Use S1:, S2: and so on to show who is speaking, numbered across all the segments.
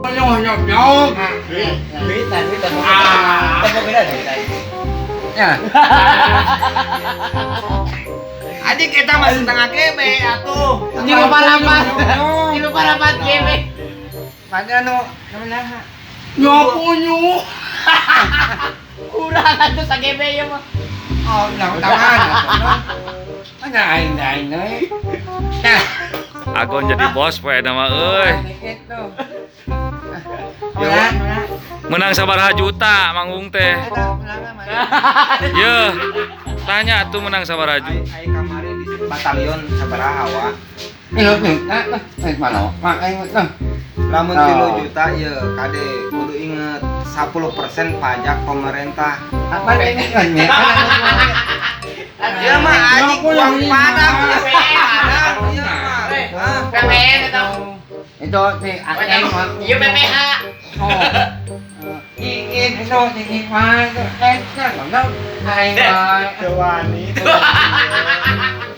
S1: Nyok nyok nyok.
S2: Duitan, duitan.
S1: Ah.
S2: Tepok beda duitan.
S1: Ya. Adik kita masih setengah KB atuh.
S3: Tilu parapat. Tilu parapat GB.
S2: Mana nu namanya?
S1: Nyok punyu.
S3: Kurang atuh sa GB ya mah.
S1: Oh, nang tangan. Mana aing aing euy. Nah,
S4: Agon jadi bos poe nama euy.
S1: gitu. Wala, wala.
S4: Menang sabaraha juta manggung teh.
S1: Eta menangna mana?
S4: Yeuh. Tanya tuh menang sabaraha
S5: Ai
S4: juta.
S5: ai kamari di batalion sabaraha wa?
S1: 3 juta lah, eh mana? Mak aing mah.
S5: Lamun
S1: Oh.
S5: 3 juta ya kade kudu inget 10% pajak pemerintah.
S1: Apa ini kan ya?
S5: Ya mah anjing uang Padang, ya Padang, iya mah. Hah?
S3: PPN eta.
S1: Itu si aing mah.
S3: Iya PPH.
S1: Oh. Ingin itu ingin mah eh kan aing mah.
S5: Dewani.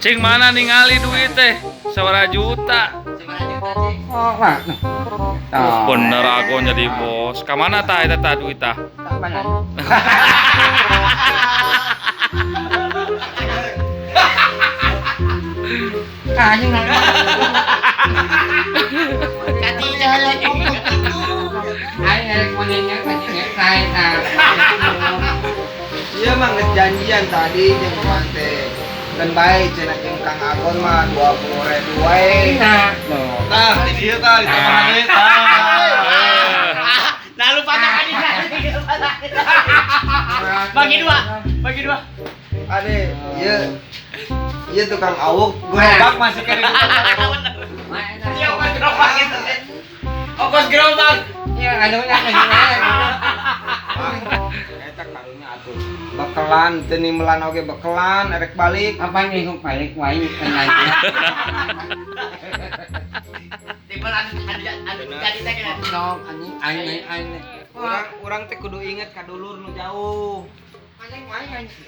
S4: Cing mana ningali duit teh? Sabaraha juta.
S3: Sabaraha juta sih?
S1: Oh, mah.
S4: Bener Agon jadi bos. Kamana tah eta tah duit tah?
S1: Mana? Anjing
S3: Kati jalan.
S1: Aing arek manehnya anjing lain ah.
S5: Iya mah geus janjian tadi jeung urang teh. Dan bae cenah jeung Kang Agon mah 20.000 wae.
S1: Nah, no.
S5: Tah, di dieu tah ditambahan deui tah.
S3: Nah lupa tadi. Bagi dua, bagi dua.
S5: Ade, ieu ieu tukang awuk gerobak masih kene.
S3: Iya, ongkos gerobak itu. Ongkos gerobak.
S1: Iya, anu nya
S5: Eta karunya atuh. Bekelan teu nimelan oge bekelan erek balik.
S1: Apa nih kok balik wae kan
S3: Tipe anu anu anu jadi teh kena.
S1: No, anjing aing aing.
S5: Urang urang teh kudu inget ka dulur nu jauh.
S1: Anjing wae anjing.